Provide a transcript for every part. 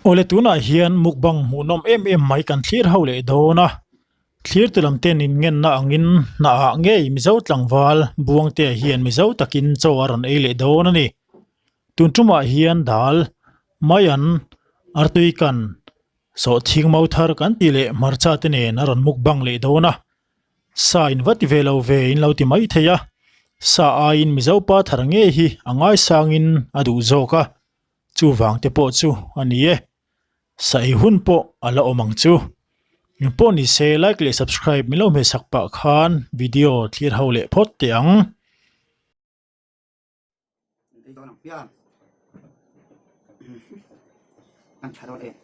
Awle tunah hian mukbang hmuhnawm em em mai kan thlir ho leh dawn a, thlirtu lam ten in ngenna angin hnah ah ngei Mizo tlangval Buangtea hian Mizo takin chaw a rawn ei leh dawn a ni. Tun tumah hian dal, maian, artui kan, sawhthing mau thar kan tih leh hmarcha te nen a rawn mukbang leh dawn a, sa in va ti ve lo ve in lo ti mai thei a, sa aiin Mizo pa thar ngei hi a ngaisangin a duh zawk a. Chuvang te pawh chu a ni e. Sa ei hun pawh a la awm ang chu. Eng pawh ni se like leh subscribe min lo hmehsak pah khan video thlir ho leh phawt teh ang. Ei dawn ang piang. An tha dawn em.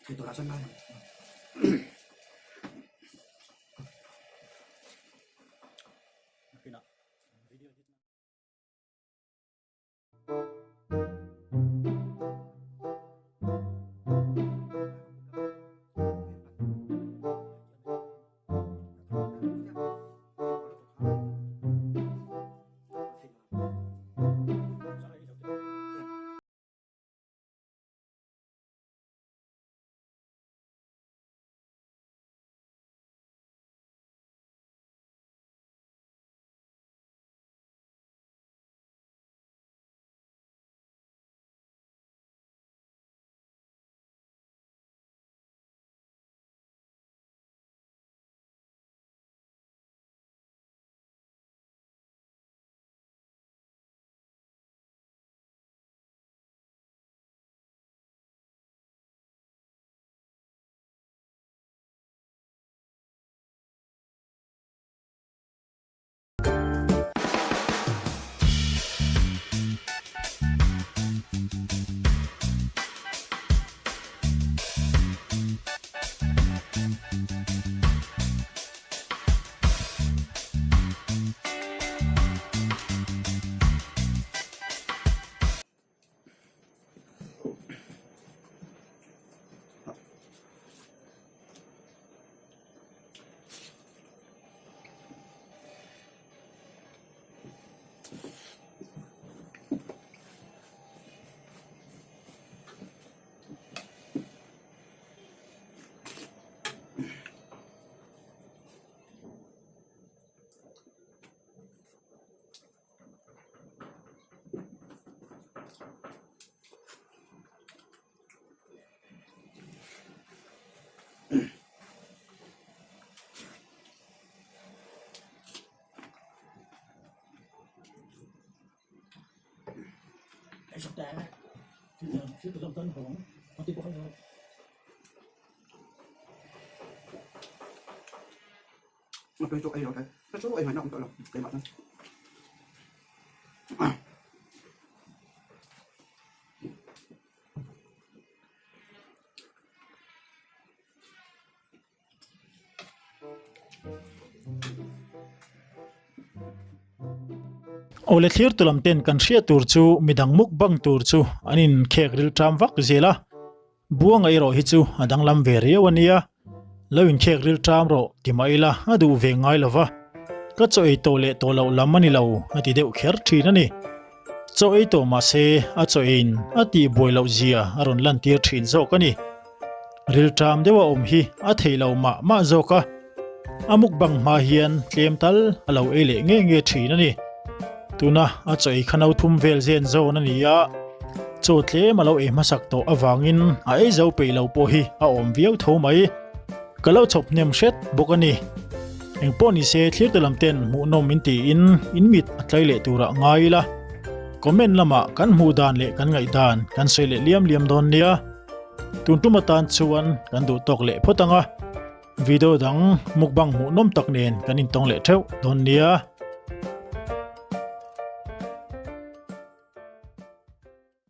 Thei turah chuan ngai ang. Awle thlir tu lam ten kan hriat tur chu midang mukbang tur chu an in khek ril ṭam vak zel a. Buanga erawh hi chu a danglam ve riau a nia, lo inkhek ril ṭam rawh ti mah ila a duh ve ngai lo va, ka chaw ei tawh leh tawh loh lam a ni lo a ti deuh kher ṭhin a ni. Chaw ei tawh mah se a chaw eiin a tih buai loh zia a rawn lantir ṭhin zawk a ni. Ril ṭam deuh a awm hi a theih loh mah mah zawk a. A mukbang hma hian tlem tal a lo ei leh nge nge thin a ni. Tuna a chaw ei kha no thum vel zen zawn a ni a, chaw tlem a lo ei hmasak tawh avangin a ei zo peih lo pawh hi a awm viau tho mai. Ka lo chhawp hnem hret bawk a ni. Engpawh ni se thlir te lam ten hmuhnawm in tiin in mit a tlai leh turah ngai ila. Comment lamah kan hmuh dan leh kan ngaihdan kan sawi leh liam liam dawn nia. Tun tum atan chuan kan duh tawk leh phawt ang a. Video dang mukbang hmuhnawm tak nen kan intawng leh theuh dawn nia.